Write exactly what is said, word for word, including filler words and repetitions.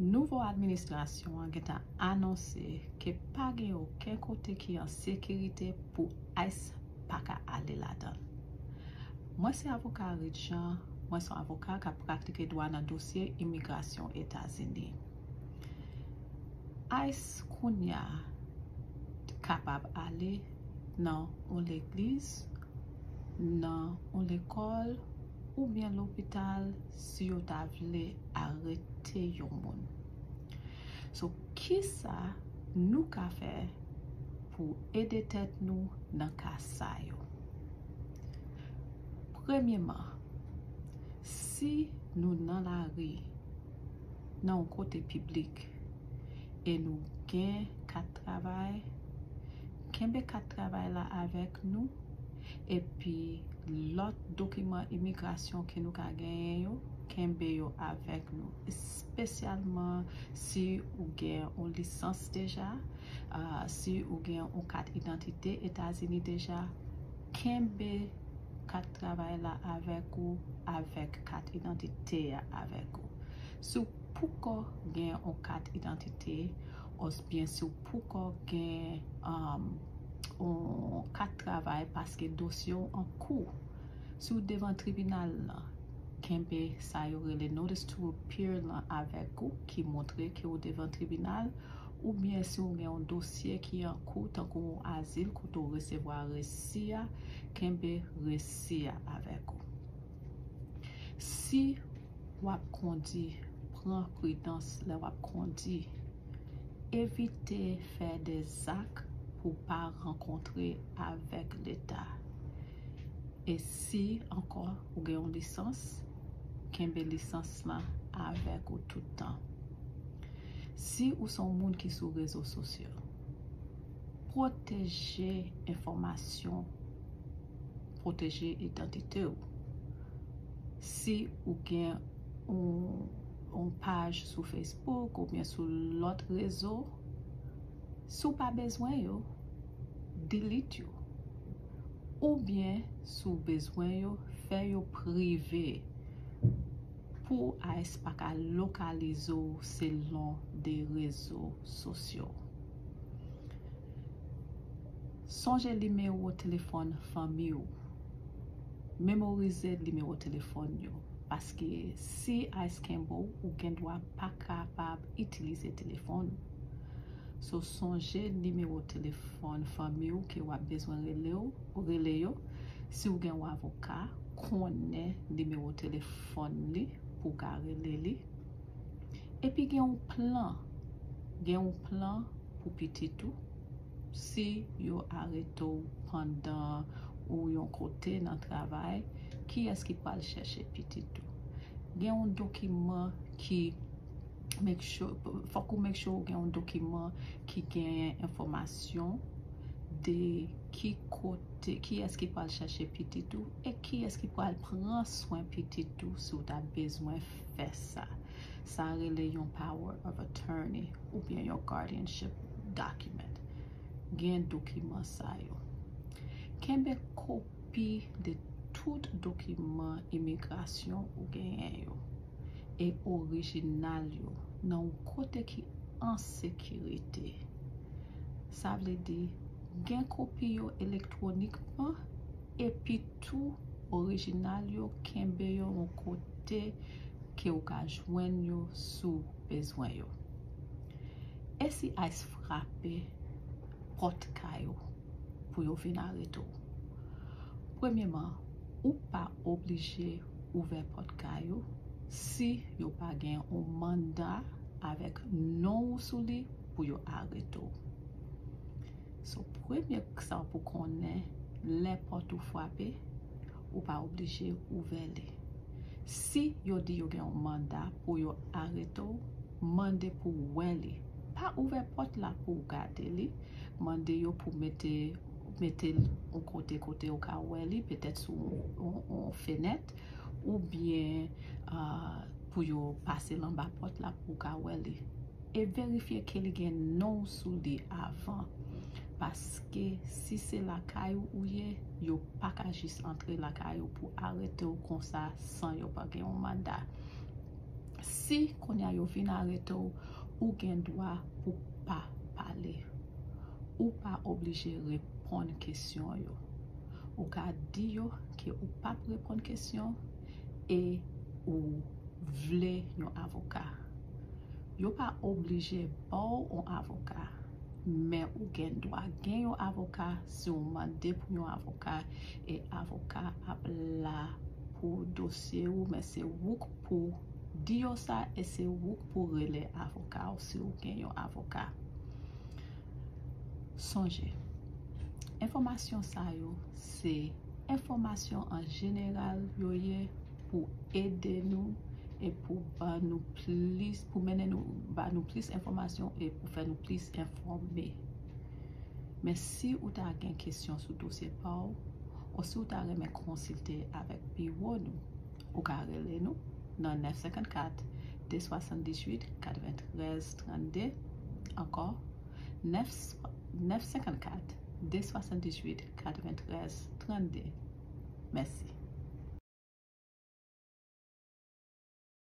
Nouvo administrasyon an gentan anonse ke pa gen okenn kote ki an sekirite pou ICE pa ka ale ladan l. Mwen se avoka Reed Jean, mwen se yon avoka k ap pratike dwa nan dosye imigrasyon Etazini. ICE kounye a kapab ale nan yon legliz, nan yon lekòl, oubyen lopital si yo ta vle arete yon moun. So, kisa nou ka fè pou ede tèt nou nan ka sa yo? Premyeman, si nou nan lari, nan yon kote piblik, e nou gen kat travay, kenbe kat travay la avèk nou, epi lòt dokiman imigrasyon ke nou ka genyen yo, kenbe yo avèk nou, espesyalman si ou gen yon lisans deja, ah, si ou gen yon kat idantite Etazini deja, kenbe kat travay la avèk ou, avèk kat idantite a avèk ou. Si w poko gen yon kat idantite, osbyen si w poko gen, um, yon kat travay paske dosye w an kou, si w devan tribinal lan, kenbe sa yo rele Notice to Appear lan avèk ou, ki montre ke w devan tribinal, oubyen si w gen yon dosye ki an kou, tankou yon azil, kote w resevwa resi a, kenbe resi a avèk ou. Si w ap kondi, pran pridans lè w ap kondi. Evite fè de zak pou w pa rankontre avèk Leta. E si ankò ou gen yon lisans, kenbe lisans lan avèk ou tout tan. Si ou se yon moun ki sou rezo sosyo, pwoteje enfòmasyon, pwoteje idantite w. Si ou gen yon, yon paj sou Facebook oubyen sou lòt rezo, si w pa bezwen yo, delete yo. Oubyen, si w bezwen yo, fè yo prive pou ICE pa ka lokalize w selon de rezo sosyo. Sonje nimewo telefòn fanmi w. Memorize nimewo telefòn yo, paske si ICE kenbe w, ou gen dwa pa kapab itilize telefòn ou. So, sonje nimewo telefòn fanmi w ke w ap bezwen rele w, rele yo. Si w gen yon avoka, konnen nimewo telefòn li pou w ka rele li. Epi gen yon plan, gen yon plan pou pitit ou. Si yo arete w pandan ou yon kote nan travay, kiyès ki pral chèche pitit ou? Gen yon dokiman ki make sure, fòk ou make sure ou gen yon dokiman ki genyen enfòmasyon de ki kote, kiyès ki pral chèche pitit ou e kiyès ki pral pran swen pitit ou si w ta bezwen fè sa. Sa rele yon power of attorney oubyen yon guardianship document. Gen dokiman sa yo. Kenbe kopi de tout dokiman imigrasyon ou genyen yo e orijinal yo nan yon kote ki an sekirite. Sa vle di, gen kopi yo elektwonikman, epi tou orijinal yo, kenbe yo yon kote ke w ka jwenn yo si w bezwen yo. E si ICE frape pòt kay ou pou yo vin arete w? Premyeman, ou pa oblije ouvè pòt kay ou si yo pa gen yon manda avèk non ou sou li pou yo arete w. So, premye sa pou konnen, lè pòt ou frape, ou pa oblije ouvè li. Si yo di yo gen yon manda pou yo arete w, mande pou w wè li. Pa ouvè pòt la pou w gade li. Mande yo pou mete, mete l yon kote, kote ou ka wè li, petèt sou yon, yon fenèt, oubyen, ah, pou yo pase l anba pòt la pou w ka wè li. E verifye ke li gen non w sou li avan. Paske si se lakay ou ou ye, yo pa ka jis antre lakay ou pou arete w konsa san yo pa gen yon manda. Si kounye a yo vin arete w, ou gen dwa pou pa pale. Ou pa oblije reponn kesyon yo. Ou ka di yo ke ou p ap reponn kesyon e ou vle yon avoka. Yo pa oblije ba w yon avoka, men ou gen dwa gen yon avoka si w mande pou yon avoka, e avoka ap la pou dosye ou, men se ou k pou di yo sa, e se ou k pou rele avoka w si w gen yon avoka. Sonje, enfòmasyon sa yo se enfòmasyon an jeneral yo ye pou ede nou e pou ba nou plis, pou mennen nou, ba nou plis enfòmasyon e pou fè nou plis enfòme. Men si ou ta gen kesyon sou dosye pa w, ou si ou ta renmen konsilte avèk biwo nou, ou ka rele nou nan nèf senkannkat, de swasanndizuit, katreventrèz, trannde. Ankò, nèf, nèf senkannkat, de swasanndizuit, katreventrèz, trannde. Mèsi.